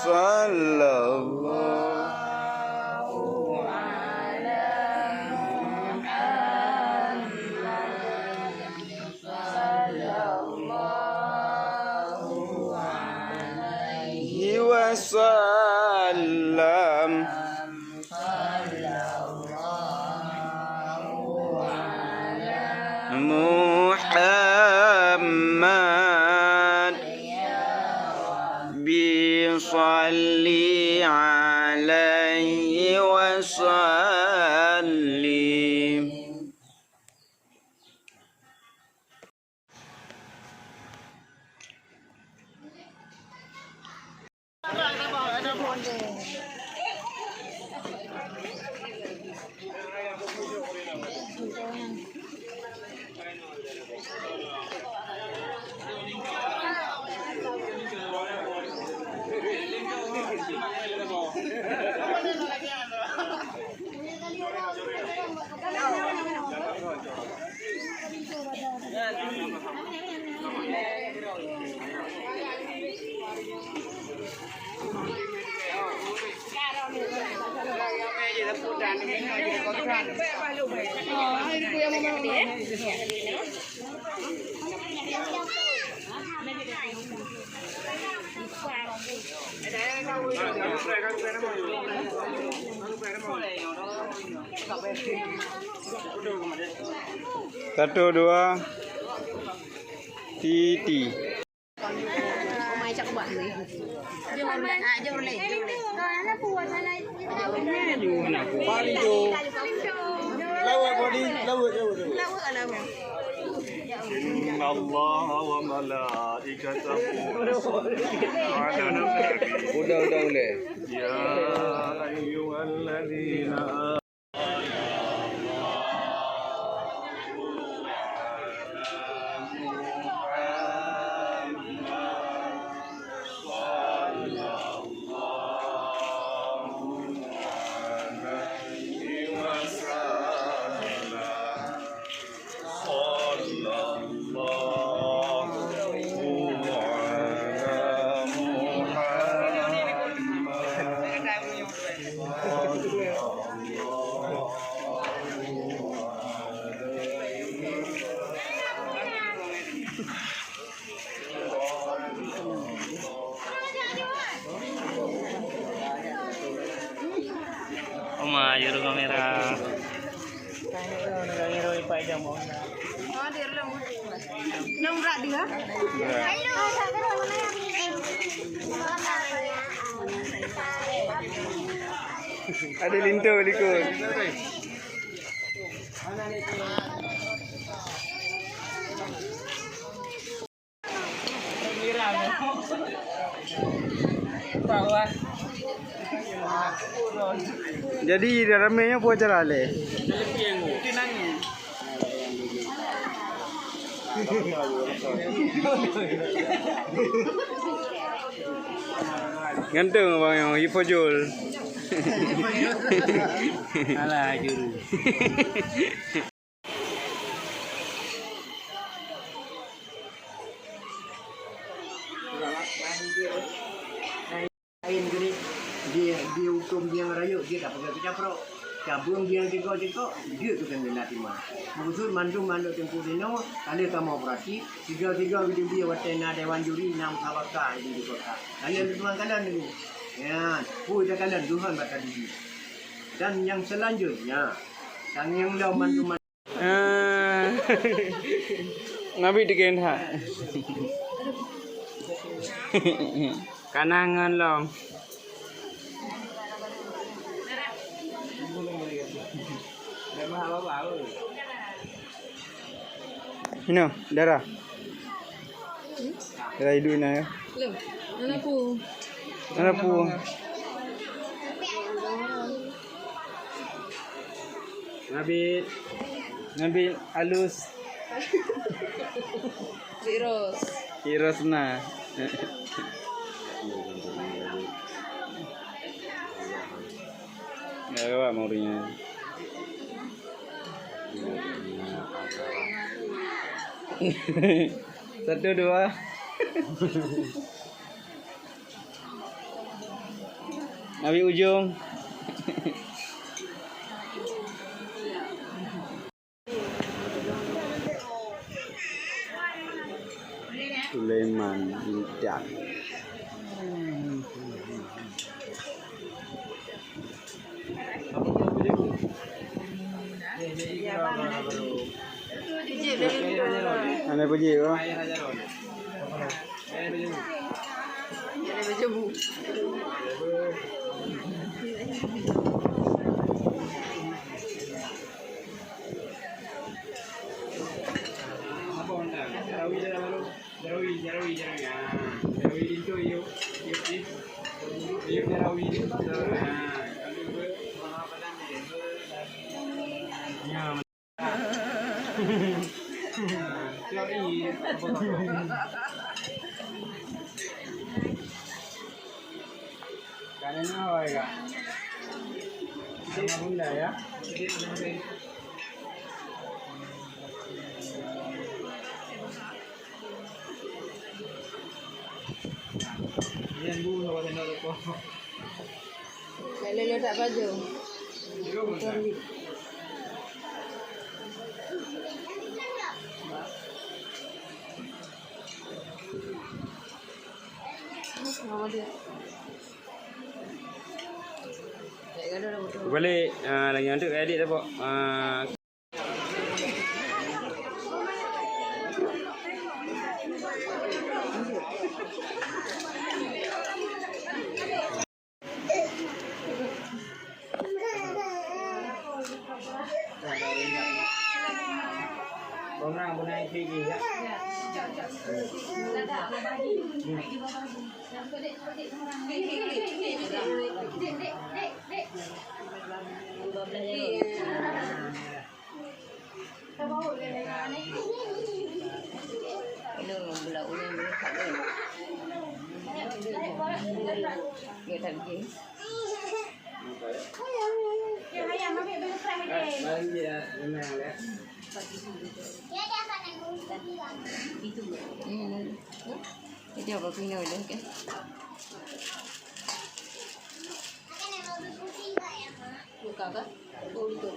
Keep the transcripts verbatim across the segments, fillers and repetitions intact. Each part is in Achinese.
Sallallahu ala Muhammad. Sallallahu alaihi wasallam. Sallallahu ala Muhammad. Ya Rabbi, shalli alaihi wa sallim. Satu, dua, titi. Paling tu. Lawak body, lawak, lawak, lawak. Innallaha wa malaikatahu yusalluna 'alan nabi. Udah, udah, udah. Ya ayyuhalladzina Oma, juru kamera. Ada linto likot. Jadi, dah ramai nyoe peue acara lé? Ganteng abang nyoe, ipojol. Alah, juru. Laén geuréh, di, di huköm biang rayeuk jeuet tapeugah keu caprok. Cabeueng biang tigok-tigok, jeuet keu peumimpén timah. Meukeusut mandum mandum teungku sinoe, ka lheueh kamoe operasi, tiga-tiga geuteubiet watée na dewan juri, na musabaka di kota. Kalian tuan kalian dulu. Ya, peue takalon Tuhan bak tadi. Dan nyang seulanjutnya, tangieng lom mandum Ah. Nabi digen ha. Kanangan lom. Inoe, darah. Darah idup inoe ya. Loh, aneuk peue? Aneuk peue? Nabi, Nabi alus. Virus. Virus na. Ya, awak mau ringan. Satu, dua. Ambil ujung. Sulaiman Intan. Hana puji, oh. Lé-lé that baju. Balik, ah, lagi nanti edit dah, Pok. Ah. Ito, pag pinoy lang ka. Buka ka? Buka.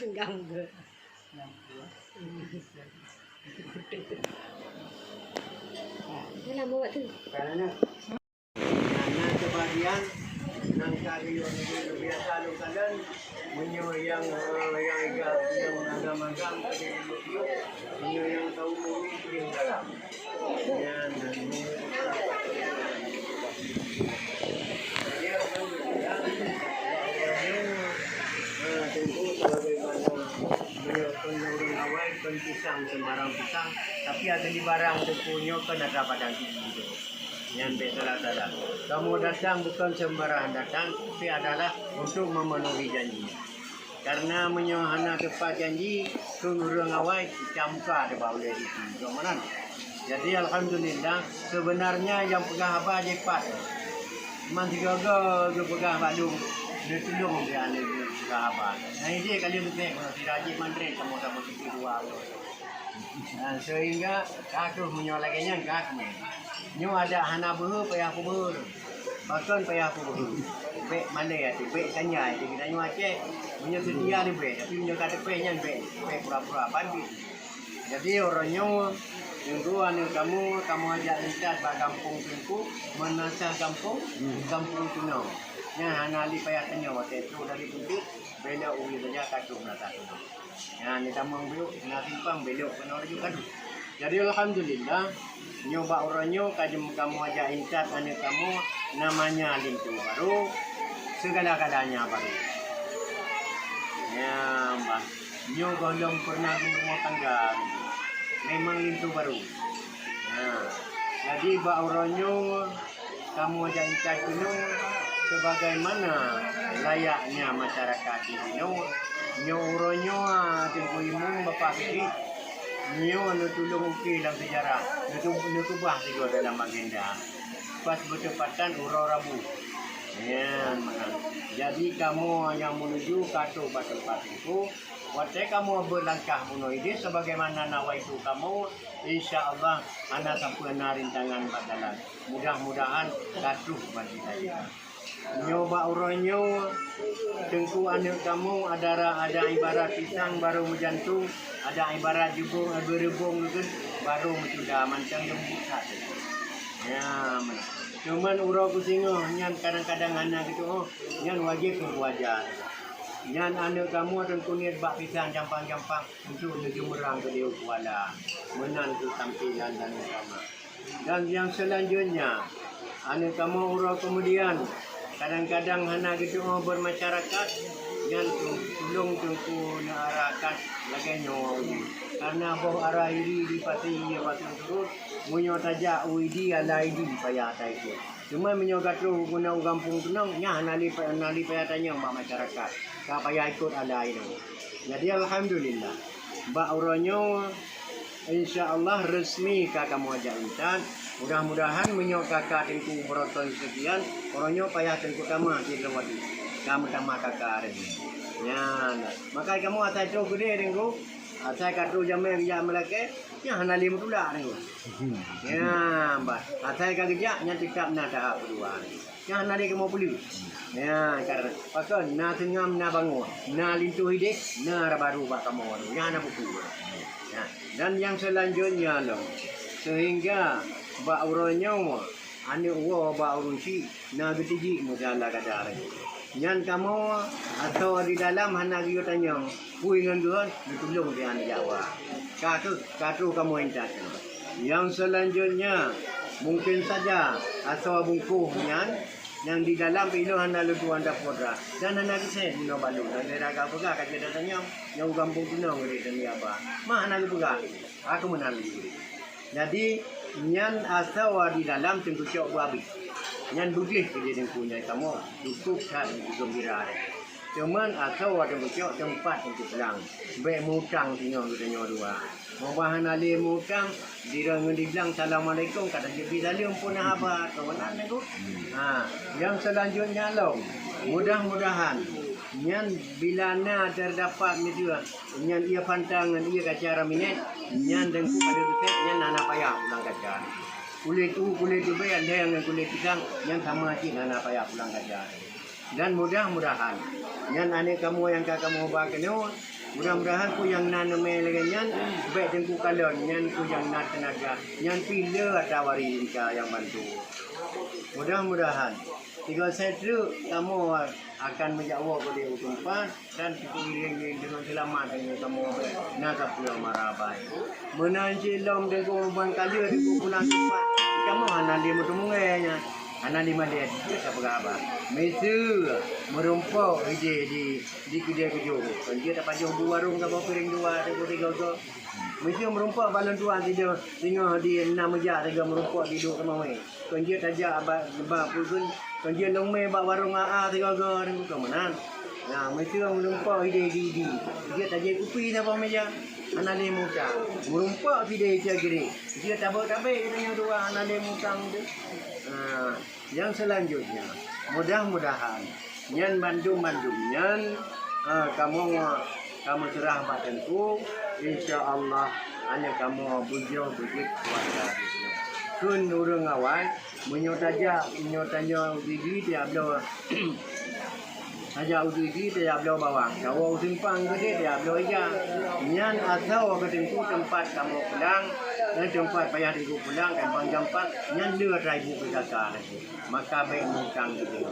Ganggu. Dalam awak tu. Karena kebahagiaan nangka Biasa lôn kalon, meunyoe nyang, eh, nyang agam-agam, meunyoe nyang tahu, meunyoe kon ureueng awai, kon pisang sembarang pisang, tapi asli barang teungku nyoe kon atra padang tinggi tu. Nyan bèk salah-salah. Kamoe datang bukan sembarang datang, tapi adalah untuk memenuhi janji. Karena meunyoe hana teupat janji, keu ureueng awai, cam muka teuh bak ulèe jih. Jadi, alhamdulillah, sebenarnya nyang peugah haba jih pat. Man sigoe-goe geupeugah bak lôn, neutulông di aneuk peugah haba. Nah, idéh kali meuséh, meunyoe sira jih mandré, kamoe sama sisi dua. Nah, sehingga ka troh meunyoe lagèe nyan ka keunoe. Nyoe adak hana beuhe payah peubeuhe. Pakon payah peubeuhe? Bèk malèe até, bèk kanyai até geutanyoe Aceh. Meunyoe seutia leubèh, tapi meunyoe ka teupèh nyan bèk, bèk pura-pura, bandit. Jadi uroe nyoe, teungku aneuk kamoe, kamoe jak intat bak gampông teungku, meunasah gampông, gampông Tunong. Nyan hana lé payah tanyoe, watèe troh dari Buntut, bèlok u saja ka troh meunasah Tunong. Nyan, di tamong biuk, na simpang belok keunoe laju ka duek. Jadi, alhamdulillah, nyoe bak uroe nyoe ka jem-, kamoe jak intat aneuk kamoe, namanya linto barô, segala-galanya barô. Nyan, bah, nyoe gohlom pernah berumah tangga. Memang linto barô. Nyan. Jadi, bak uroe nyoe, kamoe jak intat keunoe sebagaimana layaknya masyarakat di sinoe. Nyoe uroe nyoe, ah, Teungku Imum Bapak Siddiq, nyoe neutulông ukeue lam sejarah, neutu-, neukeubah sigoe dalam agenda. Pas beutepatan uroe Rabu. Nyan meunan. Jadi, kamoe nyang menuju ka troh bak teumpat Teungku, watèe kamoe beulangkah bunoe idéh sebagaimana nawaitu kamoe, insya Allah hana sapeue na rintangan bak jalan. Mudah-mudahan ka troh bagi saya. Nyoe bak uroe nyoe, Teungku aneuk kamoe adara ada ibarat pisang barô meujantong, ada ibarat jubông, eh, beureubông geuh barô meucuda mantong leumbut that. Ya, meunan. Cuman uroe keu singoh nyan kadang-kadang hana geutu'oh, nyan wajéb Teungku aja. Nyan aneuk kamoe Teungku niet bak pisang jampang-jampang untuk neujeumeurang keu di u kuala. Meunan keuh tampilan dan agama. Dan nyang seulanjutnya, aneuk kamoe uroe keumudian, kadang-kadang hana geutu'oh beumasyarakat, nyan tu-, tulông Teungku neuarahkan lagèe nyoe. Karena boh ara Idi di Pasi, ya, Pasi Surut, meunyoe tajak u Idi, ala Idi payah taikôt. Cuma meunyoe ka troh guna u gampông Tunong, nyan hana lé pa-, hana lé payah tanyong bak masyarakat. Ka payah ikôt ala inoe. Jadi, alhamdulillah, bak uroe nyoe, insya Allah, resmi ka kamoe jak intat. Mudah-mudahan meunyoe kaka Teungku beureuton seukian, uroe nyoe payah Teungku tamah di Lewati. Ka meutamah kaka resmi. Nyan. Makai kamoe asai troh keudéh, Teungku. Asai ka troh jamèe geujak meulakèe, nyan hana lé meutulak, Teungku. Ya, bah. Asai ka geujak, nyan teutab na tahap keudua. Nyan hana lé kamoe peuleueh. Ya, karena pakon na seungab, na bangoe, na linto idéh, na raba ru bak kamoe. Nyan hana buku. Ya. Dan nyang seulanjutnya lom, seuhingga bak uroe nyoe aneuk woe bak ureueng chik na geutijik meusalah gata. Nyan kamoe asoe di dalam hana geuyue tanyong, peue ngon geuhon, neutulông di aneuk Jawa. Ka troh, ka troh kamoe intat keunoe. Nyang seulanjutnya, mungken saja asoe bungkôh nyan, nyang di dalam pih lôn hana lôn tuan dapur dah. Dan hana geusén inoe bak lôn. Dan daerah ka peugah ka jeuet datang nyoe, nyang u gampông Tunong geudeh dan ya ba. Ma hana geupeugah. Aku meunan lagèe. Jadi, nyan asoe di dalam Teungku cok beuabéh. Nyan beugléh keu jih Teungku nyan kamoe, cukup that Teungku geumbira. Cuman asoe Teungku cok teumpat Teungku pulang. Bèk mutang singoh geutanyoe dua. Meubah hana lé mutang, di droe ngon di blang, "Assalamualaikum," ka tajeuet bi saleuem pun haba, ka meunan Teungku. Ha, nyang seulanjutnya lom, mudah-mudahan nyan bila na teudapat miseue Nyan ié pantang ngon ié kaca raminet, nyan Teungku ka lheueh geutet, nyan hana payah pulang kaca. Kulét u, kulét ubé, lhèe ngon kulét pisang, nyan sama cit hana payah pulang kaca. Dan mudah-mudahan, nyan aneuk kamoe nyang ka kamoe ba keunoe, Mudah-mudahan peue nyang na neumé lagée nyan, bék teungku kalon, nyan peue nyang na teunaga, nyan pih le atra waréh insa nyang bantu. Mudah-mudahan, tiga set truk kamoe akan meujak woe keudeh u teumpat, dan sipeuiréng-iréng deungon seulamat, dan kamoe na sapeue mara bai. Meunan cit lom deungon ban kaleue deungon pulang teumpat, kamoe hana lé meuteumé nyan, hana lé malée, ka peugah haba. Miseue meurumpok idéh di, di keudée keujong, kon jeuet tapajoh bu warong saboh piréng dua, saboh tiga go. Miseue meurumpok bak lôn tuan sideh, singoh di na meujak sigoe meurumpok di duek keumawé. Kon jeuet tajak ba, ba peue kheun, kon jeuet lôn mé bak warong A A sigoe-goe, deungon keu meunan. Nah, miseue meurumpok idéh di, di. Jeuet tajak kupi saboh meja. Hana lé muka. Meurumpok sideh Ica Girek. Jeuet tabek-tabek geutanyoe dua, hana lé muka tu. Nah, nyang seulanjutnya, mudah-mudahan nyan bandum-bandum nyan, ah, kamoe, kamoe seurah bak Teungku, insya Allah, aneuk kamoe beujroh beujeuet keuluwarga. Kheun ureuëng awai, meunyoe tajak, meunyoe tanyoe u Digi tajak bloe, tajak u Digi tajak bloe bawang, tawoe u Simpang keudeh tajak bloe ija. Nyan asoe keu Teungku teumpat kamoe pulang, dan teumpat payah Teungku pulang gampang-gampang, nyan le atra ibu P K K lagée. Maka bék mutang keudeh.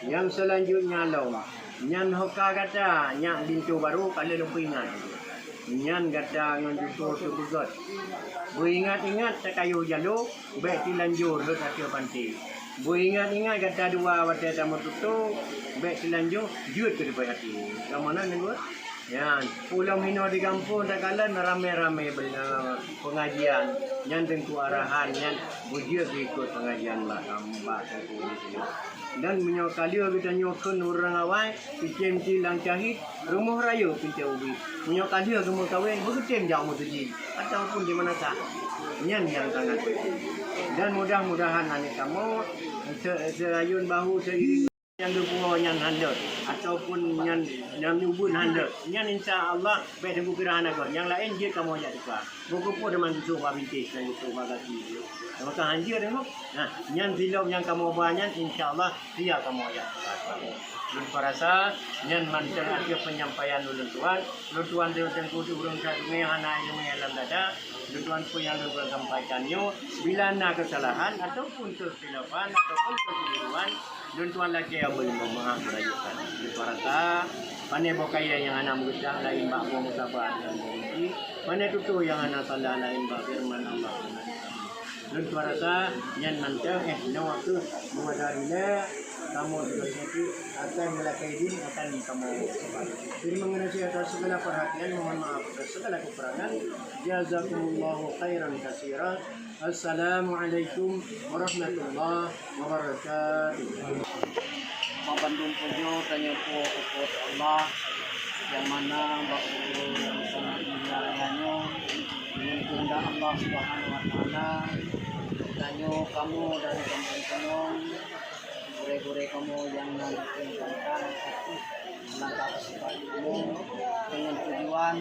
Nyang seulanjutnya lom, nyan ho ka gata nyak linto barô ka lheueh lôn peuingat. Nyan gata ngon jutoe teupeugét. Beuingat-ingat takayoh jaloe, bék tilanjô rhot ateueh panté. Beuingat-ingat gata dua watée tameututoe, bék tilanjô jeuet keu teupeu até. Ka meunan, Teungku? Nyan, ulôn hinoe di gampông takalon ramé-ramé bela-, pengajian. Nyan Teungku arahan nyan beujeuet geuikot pengajian bak, bak Teungku di sinoe. Dan meunyoe ka lheueh geutanyoe kheun ureuëng awai, cicém silang cahit, rumoh rayeuk pintoe ubit. Meunyoe ka lheueh geumeukawen, beugeutem jak u meuseujid ataupun di mana sah. Nyan nyang sangat penting. Dan mudah-mudahan aneuk kamoe se-, seurayun bahu seiring nyang geupuwoe nyan handeuet, ataupun nyan, nyan ubeuet handeuet, nyan insya Allah bék teungku kira hana göt. Nyang laén jeuet kamoe jak teuka. Bukeupeue teuma geucok bak bintéh, dan geucok bak gaki. Maka hanjeuet teungku. Nah, nyan silop nyang kamoe ba nyan, insya Allah siap kamoe jak teuka. Lôn peurasa nyan mantong ateueh penyampaian ulôn tuan. Lôn tuan teungku ureuëng sadungoe hana ileumèe lam dada. Lôn tuan peue nyang lôn sampaikan nyoe, bila na keusalahan ataupun keukhilafan ataupun keukeliruan, lôn tuan lakèe meumeu'ah beurayeuk that. Lôn tuan rasa, pané boh kayèe nyang hana meugeucak laén bak boh meusabat dan boh ruti, pané tutoe nyang hana salah laén bak feureuman Allah. Lôn tuan rasa, nyan mantong, eh, nyoe kheueh meudarilèe kamoe sigoe akan meulakèe idin akan kamoe. Terima kasih atas segala perhatian, mohon maaf atas segala kekurangan. Jazakumullahu khairan katsira. Assalamualaikum warahmatullahi wabarakatuh. Bandum pujoe tanyoe keu Allah, nyang mana bak uroe nyang sangat mulia nyoe, deungon keuheundak Allah Subhanahu wa Taala, tanyoe kamoe dari gampông keunong, gurèe-gurèe kamoe nyang na di gampông keunong, langkah sifat kamoe deungon tujuan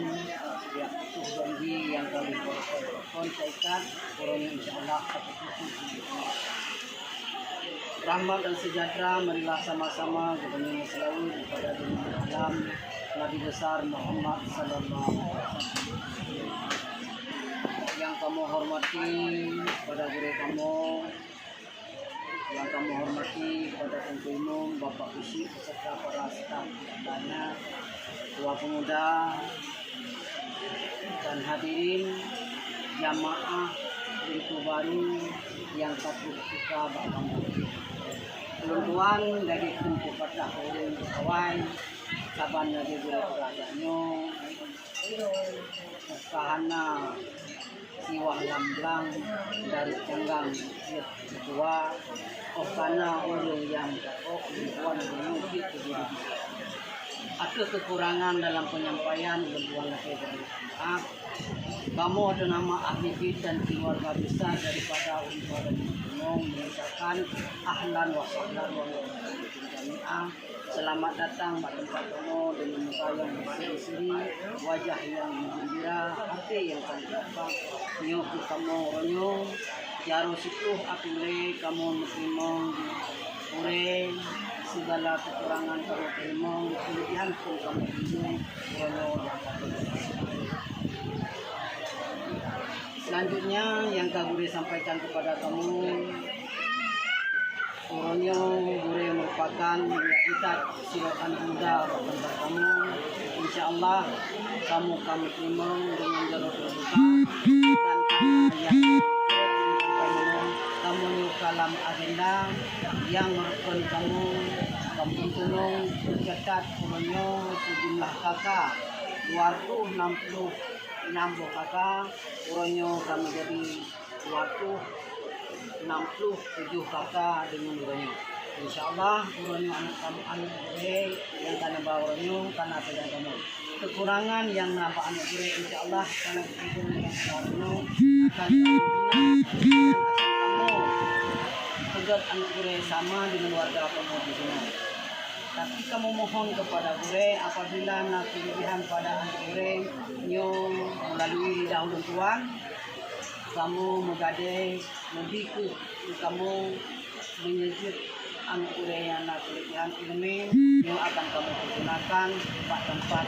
jak putôh janji nyang ka lheueh kon teuikat, uroe nyoe insya Allah ka putôh. Rahmat dan sejahtera marilah sama-sama geutanyoe seulalu kepada Junjungan Alam Nabi Besar Muhammad sallallahu alaihi wasallam. Nyang kamoe hormati kepada gurèe kamoe, nyang kamoe hormati kepada Teungku Imum, Bapak Geuchik beserta para staf lainnya, Ketua Pemuda, dan hadirin jamaah pintoe barô nyang ka troh teuka bak kamoe. Ulôn tuan lagèe kheun peupatah ureueng awai, saban lagèe gurèe peurasa nyoe, ka hana siwah lam blang dari canggang jeuet keudua, óh ka na ureueng nyang takok lôn tuan deungoe jeuet keu diri. Ateueh keukurangan dalam penyampaian, ulôn tuan lakèe bri maaf. Kamoe teunama ahli bait dan keluarga besar daripada ulôn tuan dan ulôn tuan mengucapkan ahlan wa sahlan wa marhaban bikum jami'an. Selamat datang bak teumpat kamoe deungon muka nyang berseri-seri, wajah nyang geumbira, até nyang ka geulapang. Nyoe keuh kamoe uroe nyoe, jaroe siploh atulée kamoe meuteurimong ureueng Segala kekurangan kamoe teurimong, kelebihan pun kamoe teurimong. Selanjutnya, yang ka gurée sampaikan kepada kamu, uroe nyoe gurée merupakan intat sidroe aneuk muda bak kamu. Insya Allah, kamu kami teurimong dengan jaroe teubuka. Dan karena yang kamu nyoe ka lam agenda yang merupakan kamu, kamu tulông catat uroe nyoe sejumlah K K, dua ratus enam puluh enam boh K K, uroe nyoe kamu jadi dua ratus enam puluh tujuh K K deungon uroe nyoe. Insya Allah, uroe nyoe aneuk kamu, aneuk gurée nyang ka neuba uroe nyoe ka na peugah kamu. Kekurangan nyang na bak aneuk gurée, insya Allah, karena kekurangan nyang na uroe nyoe akan kamu bina dan akan kamu peugét aneuk gurée sama deungon warga kamu di sinoe. Tapi kamu mohon kepada gurée, apabila na kelebihan pada aneuk gurée nyoe melalui lidah ulôn tuan, kamu meugadée, meubi keu kamu meunyeujeuet aneuk gurée nyang na keulebihan ileumèe nyoe akan kamu pergunakan bak teumpat